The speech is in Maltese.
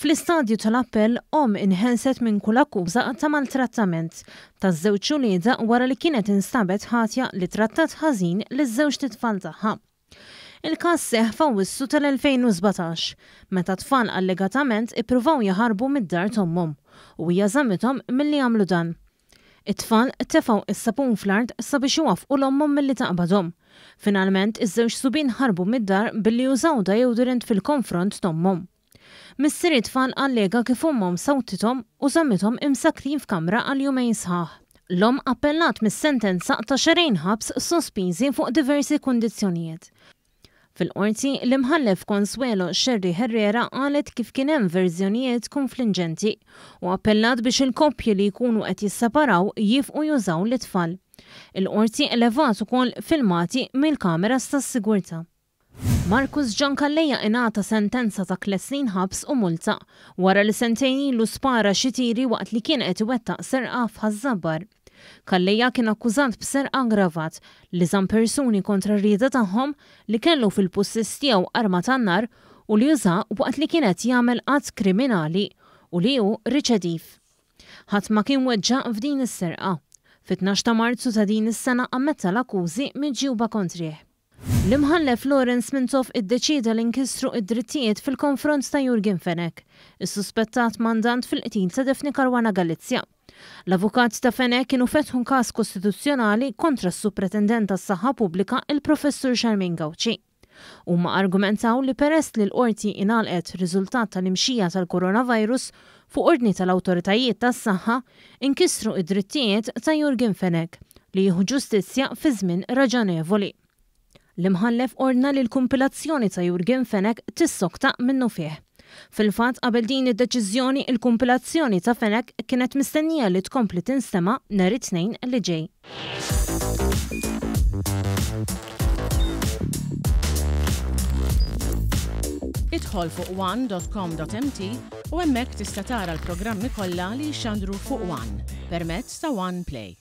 Fl-istadju tal-appell, omm inħelset minn kull akkuża ta' maltrattament taż-żewġ uliedha wara li kienet instabet ħatja li trattat ħażin liż-żewġt itfal tagħha. Il-każ seħħ f'Awwissu tal-2017, meta t-tfal allegatament ippruvaw jaħarbu mid-dar t'ommhom u hija żammithom milli jagħmlu dan. It-tfal tefgħu s-sapun fl-art sabiex iwaffqu 'l ommhom milli taqbadhom. Finalment, iż-żewġ subien ħarbu mid-dar billi użaw deodorant fil-konfront t'ommhom. Missier it-tfal allega kif ommhom sawtithom u żammithom imsakkrin f'kamra għal jumejn sħaħ. L-omm appellat mis-sentenza ta' xahrejn ħabs sospiżi fuq diversi kundizzjonijiet. Fil-Qorti, l-Imħallef Consuelo Scerri Herrera qalet kif kien hemm verżjonijiet kunflinġenti u appellat biex il-koppji li jkunu qed jisseparaw jiefqu jużaw lit-tfal. Il-Qorti elevat ukoll filmati mill-kameras tas-sigurtà. Marcus John Calleja ingħata sentenza ta' tliet snin ħabs u multa wara li sentejn ilu spara xi tiri waqt li kien qed iwettaq serqa f'Ħaż-Żabbar. Calleja kien akkużat b'serq aggravat, li żamm persuni kontra r-rieda tagħhom, li kellu fil-pussess tiegħu arma tan-nar u li użaha waqt li kien qed jagħmel att kriminali u li hu riċediv. Ħadd ma kien weġġa' f'din is-serqa. Fit-tnax ta' Marzu ta' din is-sena ammetta l-akkużi miġjuba kontrih. L-Imħallef Lawrence Mintoff iddeċieda li nkisru d-drittijiet fil-konfront ta' Yorgen Fenech, is-suspettat mandant fil-qtil ta' Daphne Caruana Galizia. L-avukat ta' Fenech kienu fetħu każ kostituzzjonali kontra s-Supretendent tas-Saħħa Pubblika il-Professur Charmaine Gauci. Huma argumentaw li peress li l-Qorti ingħalqet riżultat tal-imxija tal-coronavirus fuq ordni tal-awtoritajiet tas-saħħa, inkisru d-drittijiet ta' Yorgen Fenech li jieħu ġustizzja fi żmien raġonevoli. L-Imħallef ordna li l-kumpilazzjoni ta' Yorgen Fenech tissokta minnufih. Fil-fatt, qabel din id-deċiżjoni, il-kumpilazzjoni ta' Fenech kienet mistennija li tkompli tinstema' nhar it-Tnejn li ġej. Idħol fuq one.com.mt u hemmhekk tista' tara l-programmi kollha li jixxandru fuq One permezz ta' One Play.